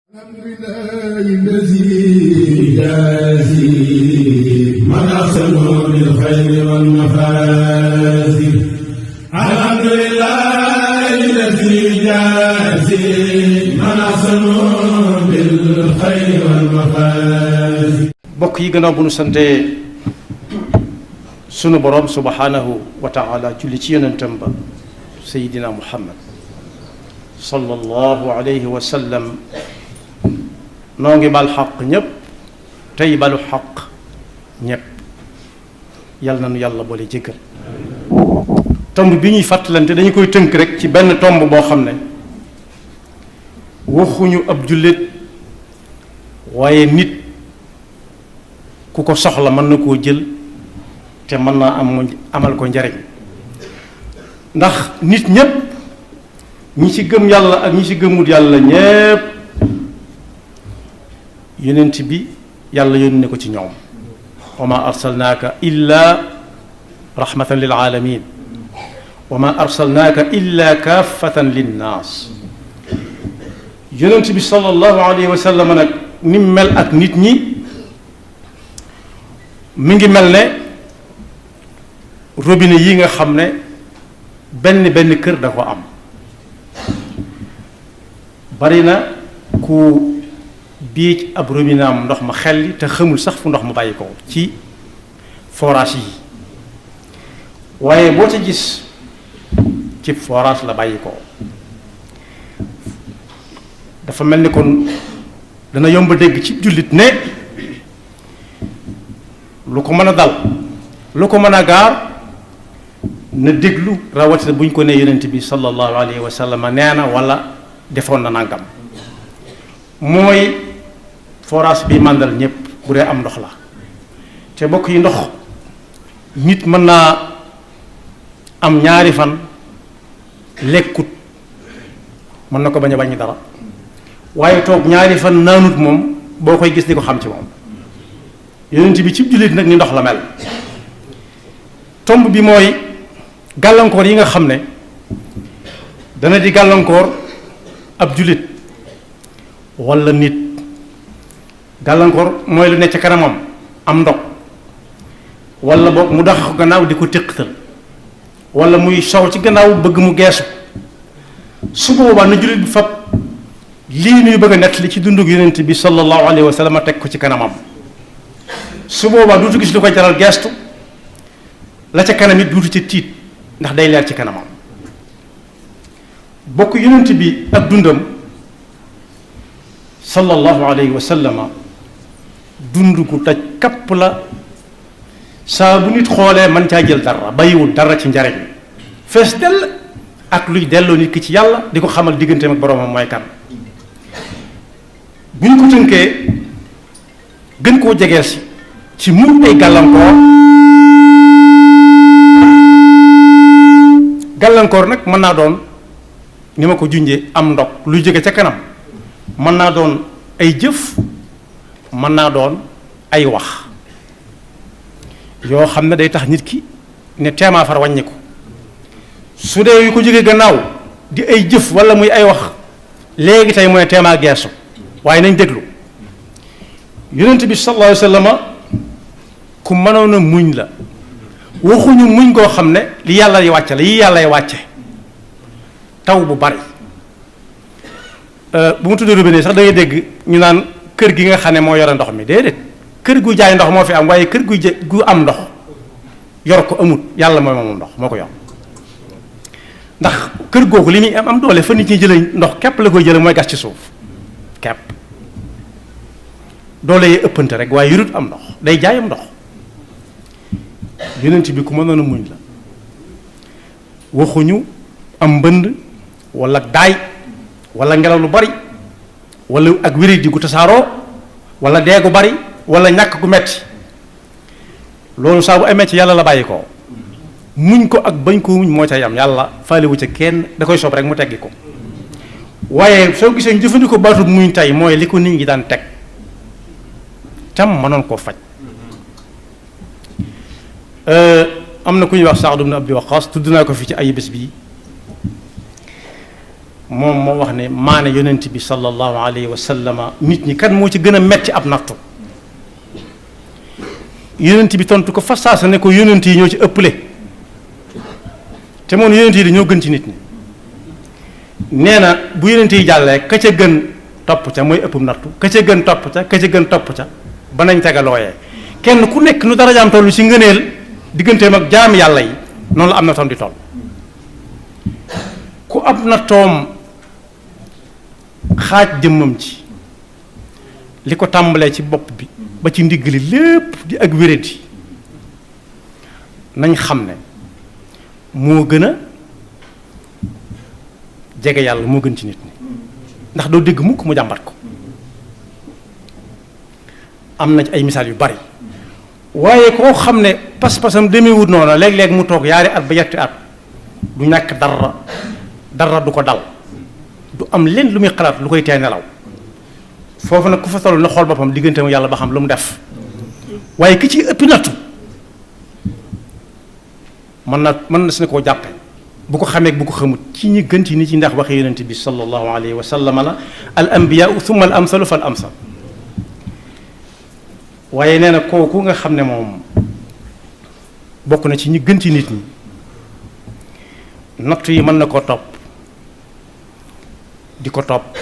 الحمد لله الذي يجازي من أحسن بالخير والمفازي. الحمد لله الذي يجازي من أحسن بالخير والمفازي. bokk yi gannaaw bu nu sante sunu borom subhanahu wa taala julli ci yonentam ba sayidina muhammad sallallahu alayhi wa sallam, noo ngi bal xaq ñépp tey balu xaq ñépp. yal na nu yàlla boole jéggal. tomb bi ñuy fàttalante dañu koy tënk rek ci benn tomb boo xam ne waxuñu ab jullit waaye nit ku ko soxla mën na koo jël te mën naa amal ko njariñ. ndax nit ñépp, ñi ci gëm yàlla ak ñi ci gëmut yàlla ñépp, yonent bi yàlla yónni ko ci ñoom. wa ma arsalnaaka illa rahmatan lil alamin wa ma arsalnaaka illa kaafatan linnaas. yonent bi sallallahu alayhi wa sallam nag ni mu mel ak nit ñi mi ngi mel ne robinet yi nga xam ne benn kër da ko am. bari na ku biij ab robinet am ndox ma xelli te xamul sax fu ndox ma bàyyi ko ci forage yi, waaye boo ca gis ci forage la bàyyi ko. dafa mel ni kon dana yomb dégg ci jullit ne lu ko mën a dal, lu ko mën a gaar na déglu, rawatina bu ñu ko ne yonent bi sallallahu alayhi wa sallam nee na wala defoon na nangam. mooy forage bi màndal ñépp bu dee am ndox la. te bokk yi, ndox nit mën naa am ñaari fan lekkut, mën na ko bañ a bañ dara, waaye toog ñaari fan naanut moom boo koy gis di ko xam ci moom. yonent bi ci jullit nag ni ndox la mel. tomb bi mooy gàllankoor yi nga xam ne dana di gàllankoor ab jullit walla nit. gàllankoor mooy lu ne ca kanamam am ndog, walla boog mu dax ko gannaaw di ko téqtal, walla muy sow ci gannaaw bëgg mu geesu. su boobaa na jullit bi fab lii nuy bëgg a nettali ci dundug yonent bi sallallahu alayhi wa sallam teg ko ci kanamam. su boobaa duutu gis lu koy jaral geestu, la ca kanam it duutu ca tiit ndax day leer ci kanamam. bokk yonent bi ak dundam sallallahu alayhi wa sallama dund gu daj kapp la. saa bu nit xoolee man caa jël dara, bàyyiwul dara ci njariñ, fees dell ak luy delloo nit ki ci yàlla, di ko xamal digganteem ak boroomam mooy kan. bu ñu ko tënkee gën koo jegeel si ci muñ ay gàllankoor. gàllankoor nag mën naa doon ni ma ko junjee am ndog luy jóge ca kanam, mën naa doon ay jëf, mën naa doon ay wax yoo xam ne day tax nit ki ne teemaa far wàññi ko. su dee yu ko jóge gannaaw di ay jëf walla muy ay wax, léegi tey mooy teemaa geesu. waaye nañ déglu. yonent bi sallallahu alayhi wa sallam ku mënoon a muñ la. waxuñu muñ koo xam ne li yàlla yi wàcce la, yi yàlla yi wàcce taw bu bari. bu mu tuddee robinet sax da ngay dégg ñu naan kër gi nga xam ne moo yore ndox mi. déedéet, kër gu jaay ndox moo fi am, waaye kër gu am ndox yor ko amut. yàlla mooy moom ndox moo ko yor. ndax kër googu li muy am doole fa nit ñi jëlee ndox képp la koy jëlee mooy gas ci suuf képp. doole yee ëppante rek waaye yurut am ndox, day jaayam ndox. yonent bi ku mënoon a muñ la. waxuñu am mbënd walla daay walla ngelaw lu bari walla ak wéradi gu tasaaroo walla dee gu bari walla ñàkk gu metti. loolu saa bu amee ci yàlla la bàyyi ko. muñ ko ak bañ koo muñ moo ca yam. yàlla faalewu ca kenn, da koy soob rek mu teggi ko. waaye soo gisee ñu jëfandikoo baatu muñ tey mooy li ko nit ñi daan teg tam mënoon koo faj. am na ku ñuy wax Saad ibn Abi Waqqas, tudd naa ko fi ci ay bés bii. moom moo wax ne maane yonent bi sallallahu alayhi wa sallama nit ñi kan moo ci gën a metti ab nattu yonent bi tontu ko fa saasa ne ko yonent yi ñoo ci ëpple te moom yonent yi dañoo gën ci nit ñi nee na bu yonent yi jàllee ka ca gën topp ca mooy ëppum nattu ka ca gën topp ca ka ca gën topp ca ba nañ tegalooyee kenn ku nekk nu darajaam toll ci ngëneel digganteem ak jaam yàlla yi noonu la am na toom di toll ku ab na toom xaaj jëmmam ci li ko tàmbalee ci bopp bi ba ci ndigg li lépp di ak wéradi nañ xam ne moo gën a jege yàlla moo gën ci nit ñi ndax doo dégg mukk mu jàmbat ko am na ci ay misaal yu bari waaye koo xam ne pas-pasam demeewut noonu léeg-léeg mu toog yaari at ba yetti at du ñàkk dara du ko dal du am leen lu muy xalaat lu koy tee nelaw foofu nag ku fa toll na xool boppam diggante mu yàlla ba xam lu mu def waaye ki ci ëppi nattu mën na si ne koo jàppe bu ko xamee bu ko xamut ci ñi gën ci nit ci ndax waxe yonent bi sallallahu alayhi wa sallam la al anbiyaau thumma al amsalu fal amsal waaye nee na kooku nga xam ne moom bokk na ci ñi gën ci nit ñi nattu yi mën na koo topp di ko topp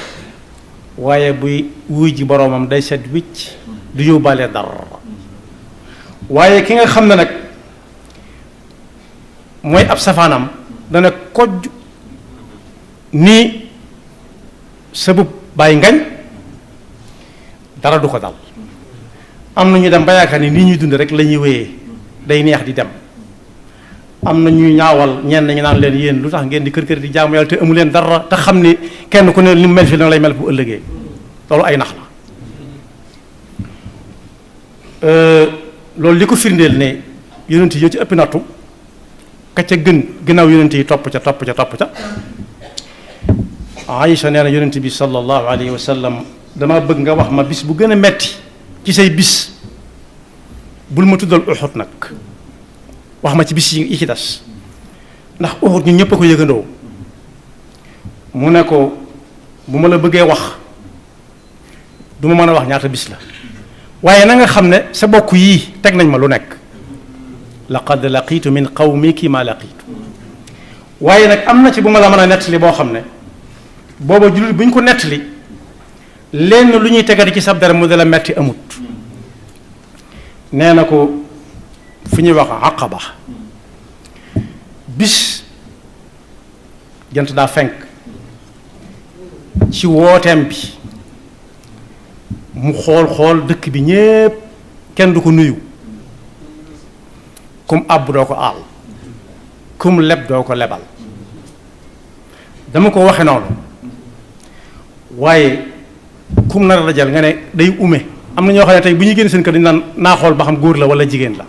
waaye buy wuy ji boroomam day set wicc du yóbbaale dara waaye ki nga xam ne nag mooy ab safaanam dana kojj nii sabub bàyyi ngañ dara du ko dal am na ñu dem ba yaakaar ni nii ñuy dund rek la ñuy wéyee day neex di dem am na ñuy ñaawal ñenn ñi naan leen yéen lu tax ngeen di kër kër di jaamu yàlla te amu leen dara te xam ni kenn ku ne li mu mel fii dana lay mel bu ëllëgee loolu ay nax la loolu li ko firndeel ne yonent yi ñoo ci ëpp nattu ka ca gën gannaaw yonent yi topp ca Aïcha nee na yonent bi sallallahu alayhi wa sallam dama bëgg nga wax ma bis bu gën a metti ci say bis bul ma tuddal Uhud nag wax ma ci bis yi ci des ndax Uhud ñun ñëpp a ko yëgandoo mu ne ko bu ma la bëggee wax du ma mën a wax ñaata bis la waaye na nga xam ne sa bokk yii teg nañ ma lu nekk laqad laqiitu min qawmiki ma laqiitu waaye nag am na ci bu ma la mën a nettali boo xam ne booba jullit bu ñu ko nettali lenn lu ñuy tegati ci sab dara mu de la metti amut nee na ko fu ñuy wax Aqaba bis jant daa fenk ci wooteem bi mu xool dëkk bi ñépp kenn du ko nuyu kum àbb doo ko aal kum leb doo ko lebal dama ko waxe noonu waaye kum nar a dajal nga ne day ume am na ñoo xam ne tey bu ñuy génn seen kër dañu naan naa xool ba xam góor la wala jigéen la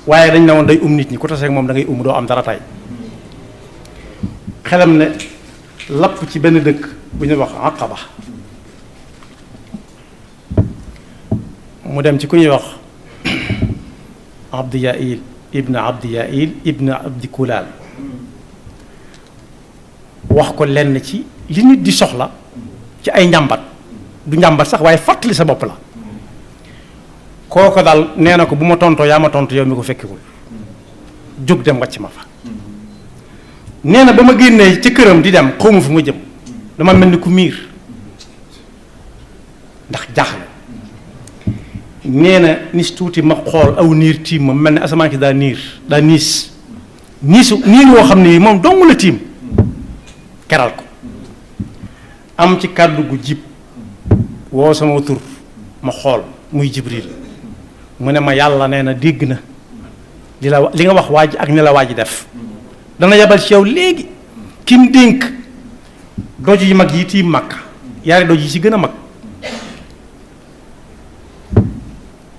waaye dañ ne woon day nit ñi ku taseeg moom da ngay doo am dara tey xelam ne lapp ci benn dëkk bu ñuy wax Aqaba mu dem ci ku ñuy wax Abdi Yail ibn Abdi Kulaal wax ko lenn ci li nit di soxla ci ay njàmbat du njàmbat sax waaye fàttali sa bopp la kooko daal nee na ko bu ma tontoo yaa ma tontu yow mi ko fekkiwul jóg dem wàcc ma fa nee na ba ma génnee ci këram di dem xawma fu ma jëm dama mel ni ku miir ndax jaaxle nee na nis tuuti ma xool aw niir tiim ma mel ne asamaan ki daa niis woo xam ne moom dong la tiim keral ko am ci kàddu gu jib woo sama tur ma xool muy Jibril mu ne ma yàlla nee na dégg na li nga wax waa ji ak ni la waa ji def dana yabal ci yow léegi kim dénk doj yi mag yi tiim Makka yaari doj yi ci gën a mag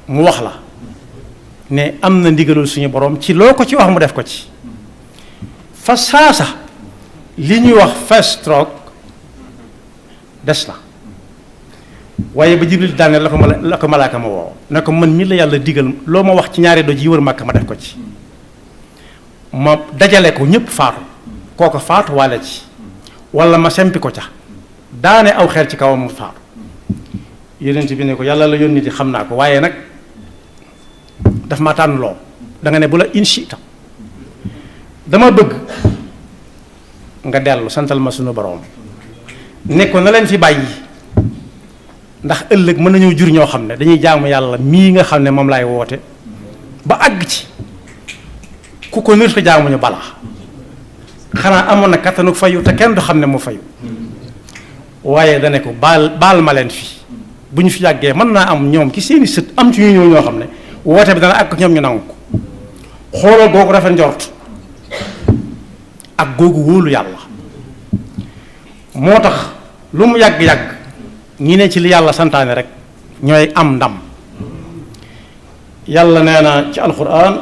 mu wax la ne am na ndigalul suñu borom ci loo ko ci wax mu def ko ci fa saasa li ñuy wax fast track des na waaye ba Jibril daane la ko malaaka ma woo ne ko man mi la yàlla digal loo ma wax ci ñaari doj yi wër Makka ma def ko ci ma dajale ko ñëpp faatu kooko faatu waale ci wala ma sempi ko ca daane aw xeer ci kawam mu faatu yonent bi ne ko yàlla la yónni di xam naa ko waaye nag daf ma tànn loo da nga ne bu la inchita dama bëgg nga dellu santal ma sunu borom ne ko na leen fi bàyyi ndax ëllëg mën nañoo jur ñoo xam ne dañuy jaamu yàlla mii nga xam ne moom laay woote ba àgg ci ku ko nir te jaamuñu balaa xanaa amoon na kattanu fayu te kenn du xam ne mu fayu waaye dane ko baal ma leen fi bu ñu fi yàggee mën naa am ñoom ci seeni sët am ci ñu ñoo xam ne woote bi dana àgg ñoom ñu nangu ko xoolal googu rafet njort ak googu wóolu yàlla moo tax lu mu yàgg-yàgg ñi ne ci li yàlla santaane rek ñooy am ndam yàlla nee na ci alquran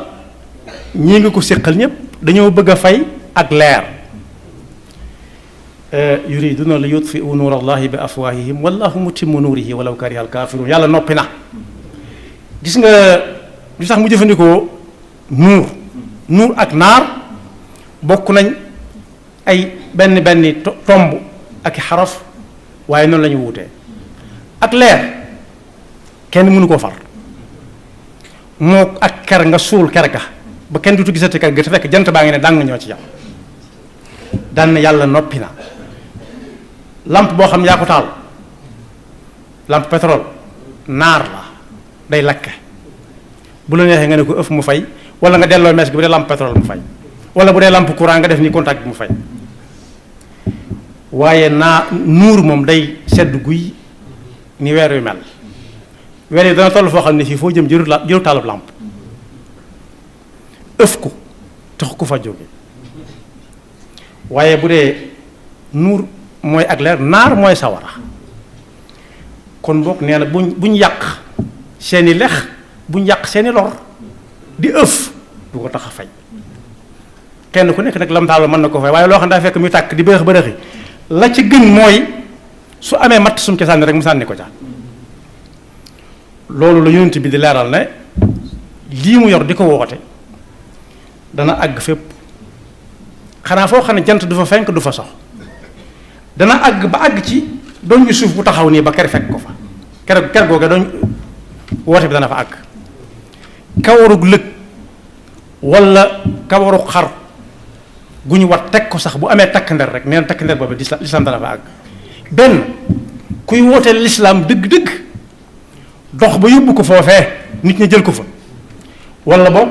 ñii nga ko séqal ñépp dañoo bëgg a fay ak leer yuriduna li yutfiu nuur allahi bi afwahihim wallahu mutimmu nuurihi walaw kariha alkafirun yàlla noppi na gis nga li tax mu jëfandikoo nuur ak naar bokk nañ ay benn tomb ak i xaraf waaye noonu la ñu wuutee ak leer kenn mënu koo far moo ak ker nga suul ker ga ba kenn dutu gisati ker ga te fekk jant baa ngi ne dàng ñoo ci yàlla daan na yàlla noppi na lampe boo xam ne yaa ko taal lampe pétrole naar la day lakke bu la neexee nga ne ko ëf mu fay wala nga delloo mees gi bu dee lampe pétrole mu fay wala bu dee lampe courant nga def ni contact bi mu fay waaye nuur moom day sedd guy ni weer wi mel weer yi dana toll foo xam ne fii foo jëm jëru taalub làmp ëf ko tax ko fa jóge waaye bu dee nuur mooy ak leer naar mooy sawara kon boog nee na buñ yàq seeni lex buñ yàq seeni lor di ëf du ko tax a fay kenn ku nekk nag lam taal mën na ko fay waaye loo xam ne daa fekk muy tàkk di bërëx bërëxi la ci gën mooy su amee matt sum ca sànni rek mu sànni ko ca loolu la yonent bi di leeral ne lii mu yor di ko woote dana àgg fépp xanaa foo xam ne jant du fa fenk du fa sox dana àgg ba àgg ci doon ñu suuf bu taxaw nii ba ker fekk ko fa ker googe doon woote bi dana fa àgg kawarug lëg wala kawarug xar gu ñu wat teg ko sax bu amee takk nder rek neen takk nder boobu lislaam dana fa àgg benn kuy wootee lislaam dëgg-dëgg dox ba yóbbu ko foofee nit ñi jël ko fa wala boog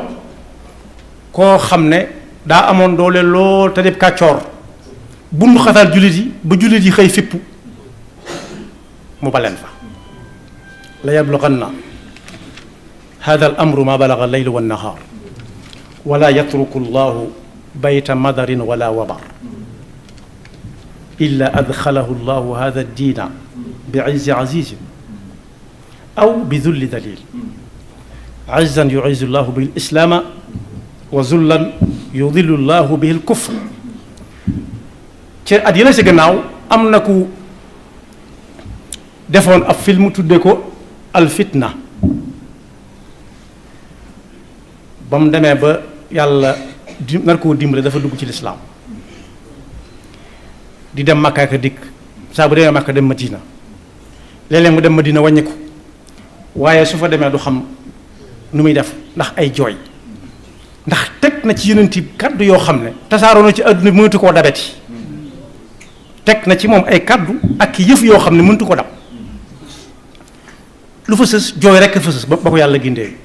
koo xam ne daa amoon doole lool te dib kàccoor bundu xataal jullit yi ba jullit yi xëy fippu mu baleen fa la yablughanna hada al amru ma balaga al leylu wannahaar wala yatruku llahu bayta madarin wala wabar illa adxalahu llahu hada diina bi izzi azizin aw bi dulli dalil izzan yuizzu llahu bihi lislaama wa zullan yudillu llahu bihi lkufr ci at yële si gannaaw am na ku defoon ab film tudde ko alfitna ba mu demee ba yàlla nar koo dimbale dafa dugg ci lislaam di dem Makka ak dikk saa bu demee Makka dem Madina léeg-léeg mu dem Madina wàññiku waaye su fa demee du xam nu muy def ndax ay jooy ndax teg na ci yonent kàddu yoo xam ne tasaaroo na ci àdduna bi mënatu koo dabeti teg na ci moom ay kàddu ak yëf yoo xam ne mënatu ko dab lu fa sës jooy rekk fa sës ba ko yàlla gindee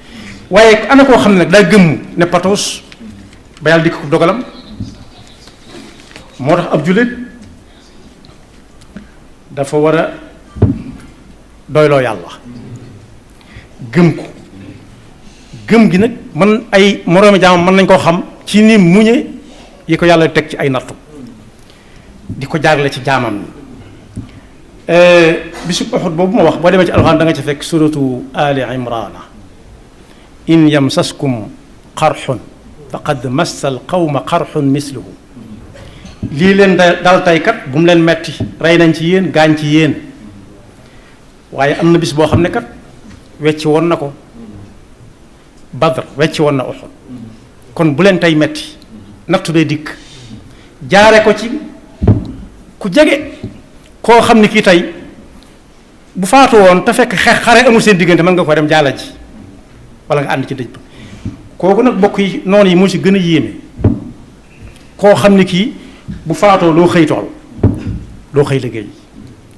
waaye ana koo xam ne nag daa gëmm ne patoos ba yàlla di ko dogalam moo tax ab jullit dafa war a doyloo yàlla gëm ko gëm gi nag man ay moroomi jaamam mën nañ koo xam ci ni muñe yi ko yàlla teg ci ay nattu di ko jaarale ci jaamam ni bisub Uhud boobu ma wax boo demee ci alxuraan da nga ci fekk suratu ali imrana in yamsaskum qarxun faqad massal qawma qarxun misluhu lii leen dal tey kat bu mu leen metti rey nañ ci yéen gaañ ci yéen waaye am na bis boo xam ne kat wecci woon na ko Badr wecci woon na Uhud kon bu leen tey metti nattu day dikk jaare ko ci ku jege koo xam ni kii tey bu faatu woon te fekk xare amul seen diggante mën nga ko dem jaala ji wala nga ànd ci dëj ba kooku nag bokk yi noonu yi moo ci gën a yéeme koo xam ni kii bu faatoo loo xëy tool loo xëy liggéey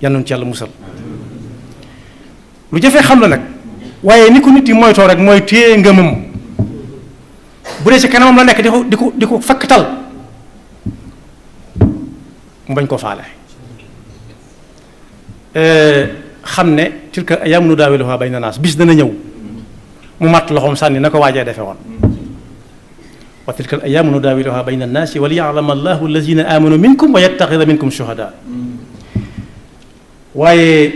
yal nañu ci yàlla musal lu jafee xam la nag waaye ni ko nit yi moytoo rek mooy téye ngëmam bu dee ci kanamam la nekk di ko fakkatal mu bañ koo faale xam ne tilka ayyaamu nudaawiluhaa bayna naas bis dana ñëw mu matt loxoom sànni na ko waajee defe woon wa tilka ayyaamu nudaawiluhaa bayna naasi wa liya'lama allahu allazina aamanu minkum wa yattaxida minkum shuhadaa waaye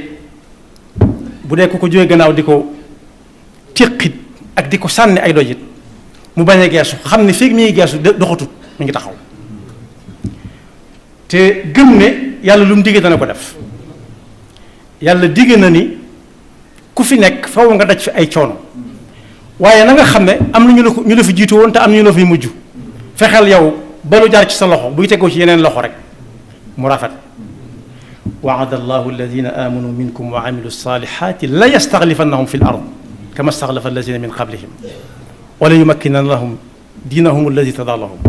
bu dee ku ko jógee gannaaw di ko téqit ak di ko sànni ay dojit mu bañ a geesu xam ne fii mi ngi geesu doxatut mu ngi taxaw te gëm ne yàlla lu mu digge dana ko def yàlla digge na ni ku fi nekk faw nga daj fi ay coono waaye na nga xam ne am na ñu la fi jiitu woon te am na ñu la fi mujj fexeel yow ba lu jaar ci sa loxo buy tegoo ci yeneen loxo rek mu rafet waada allahu alladina amanu minkum wa amilu salihati la yastaxlifannahum fi l ard kama staxlafa alladina min qablihim wala yumakkinan lahum diinahum alladi tada lahum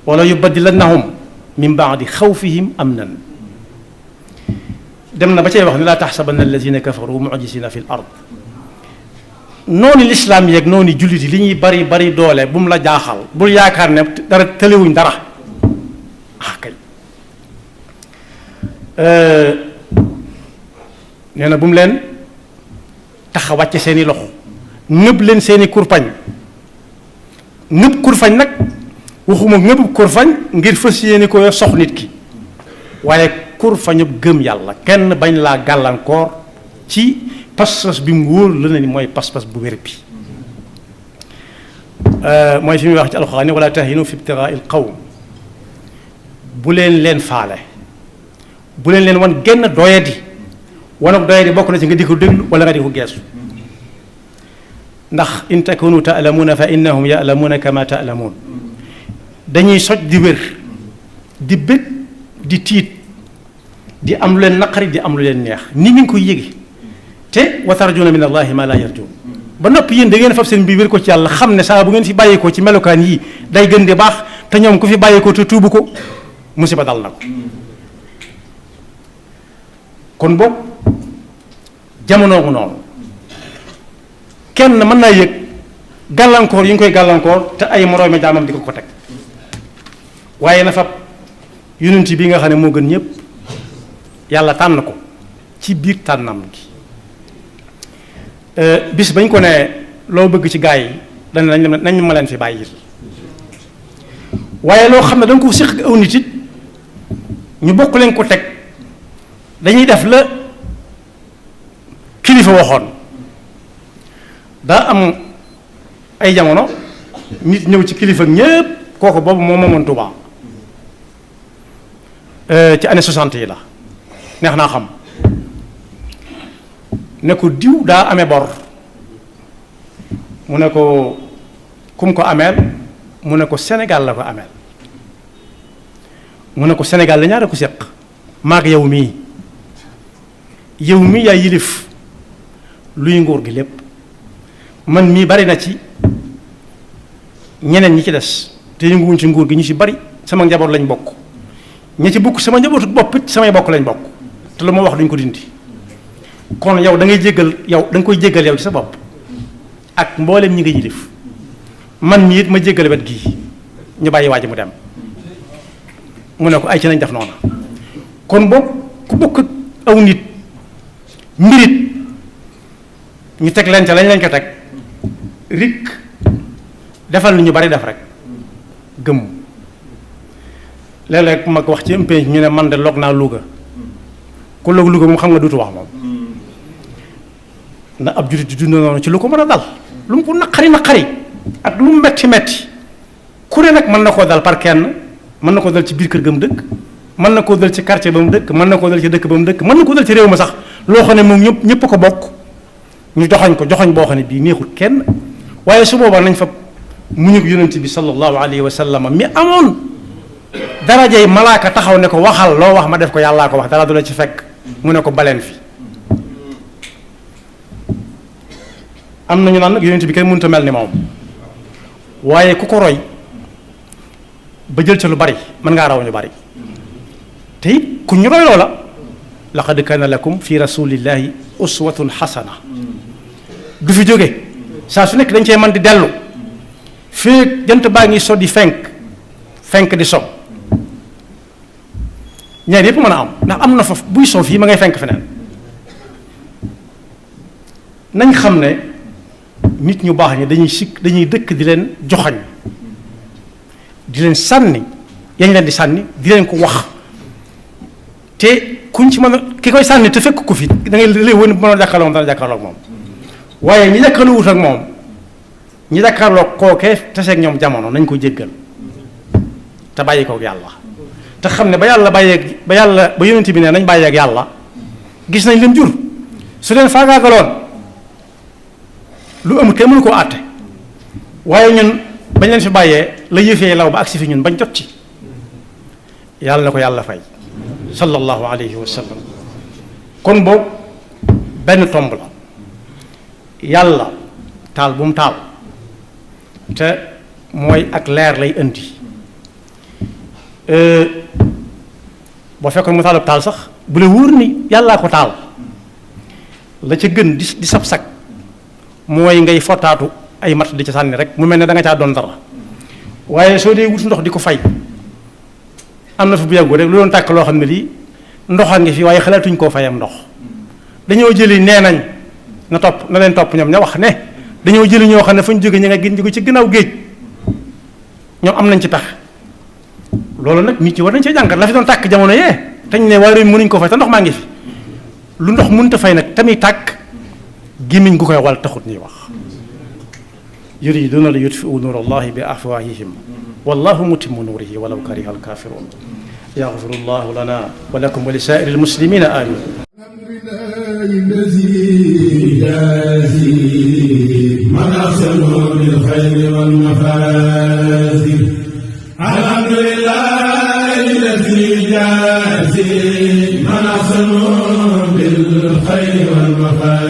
wala yubaddilannahum min baadi xawfihim amnan dem na ba cay wax ne laa taxsabanna alladina kafaru mujisina fi l ard noonu lislaam yeeg noonu jullit yi li ñuy bari doole bu mu la jaaxal bul yaakaar ne dara tëlewuñ dara kay nee na bu mu leen tax a wàcce seeni loxo nëb leen seeni kurpañ nëb kurfañ nag waxuma nëb kurfañ ngir fas yéene ko sox nit ki waaye kurfañub gëm yàlla kenn bañ laa gàllankoor ci pas-pas bi mu wóor la ne ni mooy pas-pas bu wér bi mooy fi muy wax ci alxuraan wala tahinu fi ibtigaa il qawm bu leen faale bu leen wan genn doyadi wanag doyadi bokk na ci nga di ko déglu wala nga di ko geesu ndax in takunu taalamuuna fa innahum yaalamuuna kama taalamuun dañuy soj di wér di bëgg di tiit di am lu leen naqari di am lu leen neex ni ngi koy yége te wa tarjuuna min allahi ma la yarjuun ba noppi yéen da ngeen fab seen bi wér ko ci yàlla xam ne saa bu ngeen fi bàyyeekoo ci melokaan yii day gën di baax te ñoom ku fi bàyyeekoo te tuubu ko musiba dal na ko kon boog jamono gu noonu kenn mën naa yëg gàllankoor yi ñu koy gàllankoor te ay moroomi jaamam di ko teg waaye na fab yonent bi nga xam ne moo gën ñëpp yàlla tànn ko ci biir tànnam gi bis bañ ko ne loo bëgg ci gaa yi nañ ma leen fi bàyyil waaye loo xam ne danga ko séq aw nit it ñu bokk leen ko teg dañuy def la kilifa waxoon daa am ay jamono nit ñëw ci kilifa ñépp kooku boobu moo moomoon Tuubaa ci année 60 yi la neex naa xam ne ko diw daa amee bor mu ne ko kum ko ameel mu ne ko Sénégal la ko ameel mu ne ko Sénégal la ñaara ko séq maag yow mii yaay yilif luy nguur gi lépp man mii bari na ci ñeneen ñi ci des te yënguwuñ ci nguur gi ñu ci bari sama njaboot lañ bokk ña ci bokk sama njabootu bopp it samay bokk lañ bokk te lu ma wax duñ ko dindi kon yow da ngay jéggal yow da nga koy jéggal yow ci sa bopp ak mboolem ñi nga yilif man mii it ma jéggale wet gii ñu bàyyi waa ji mu dem mu ne ko ay ci nañ def noonu kon boobu ku bokk aw nit mbirit ñu teg leen ca lañ leen ko teg rik defal ni ñu bari def rek gëm léeg-léeg mag wax ci impénc ñu ne man de loog naa Louga ku loog Louga moom xam nga duutu wax moom na ab jurit di dund noonu ci lu ko mën a dal lu mu ko naqari ak lu mu metti ku ne nag mën na koo dal par kenn mën na koo dal ci biir kër ga mu dëkk mën na koo dal ci quartier ba mu dëkk mën na koo dal ci dëkk ba mu dëkk mën na koo dal ci réew ma sax loo xam ne moom ñëpp ko bokk ñu joxoñ boo xam ne bii neexul kenn waaye su boobaa nañ fa muñug yonent bi sallallahu alayhi wa sallam mi amoon darajey malaaka taxaw ne ko waxal loo wax ma def ko yàllaa ko wax dara du la ci fekk mu ne ko baleen fi am nañu naan nag yonent bi kenn mënut a mel ni moom waaye ku ko roy ba jël ca lu bari mën ngaa raw ñu bari te it ku ñu roy loola laqad kaana lakum fi rasulillahi uswatun xasana du fi jóge saa su nekk dañ cee mën di dellu fii jant baa ngi so di fenk di so ñaar yépp mën a am ndax am na fa buy so fii ma ngay fenk feneen nañ xam ne nit ñu baax ñi dañuy dëkk di leen joxañ di leen sànni yañ leen di sànni di leen ko wax te kuñ ci mën a ki koy sànni te fekk ko fi da ngay lay wën mën a jàkkaarloo moom dana jàkkaarloo ak moom waaye ñi jàkkaarloo wut ak moom ñi jàkkaarloo kookee taseeg ñoom jamono nañ ko jéggal te bàyyi kook yàlla te xam ne ba yonent bi ne nañ bàyyi ak yàlla gis nañ leen jur su leen faagaagaloon lu amul kenn mënu koo àtte waaye ñun bañ leen fi bàyyee la yëfee law ba agsi fi ñun bañ jot ci yàlla na ko yàlla fay sallallahu alayhi wa sallam kon boobu benn tomb la yàlla taal bu mu taal te mooy ak leer lay indi boo fekkoon mu taalub taal sax bu la wóor ni yàllaa ko taal la ca gën di sab sag mooy ngay fottaatu ay mat di ca sànni rek mu mel ne da nga caa doon dara waaye soo dee wut ndox di ko fay am na fi bu yàggu rek lu doon tàkk loo xam ne lii ndoxa ngi fi waaye xalaatuñ koo fayam ndox dañoo jëli nee nañ na leen topp ñoom ña wax ne dañoo jëli ñoo xam ne fa ñu jóge ña nga gën jóge ci gannaaw géej ñoom am nañ ci pex loolu nag nit ñi war nañ cee jàngat la fi doon tàkk jamono yee te ñu ne waa réew mi mënuñ ko fay te ndox maa ngi fi lu ndox mënta fay nag tamit tàkk gémmiñ gu koy wal taxut ñuy wax yuriduna li yutfiu nuur allahi bi afwahihim wallahu mutimmu nuurihi walaw kariha alkafirun yaxfiru llahu lana wa lakum wa li saa'iri almuslimina amin من أحسنوا بالخير والمفازر الحمد لله الذي جازي من أحسنوا بالخير والمفازر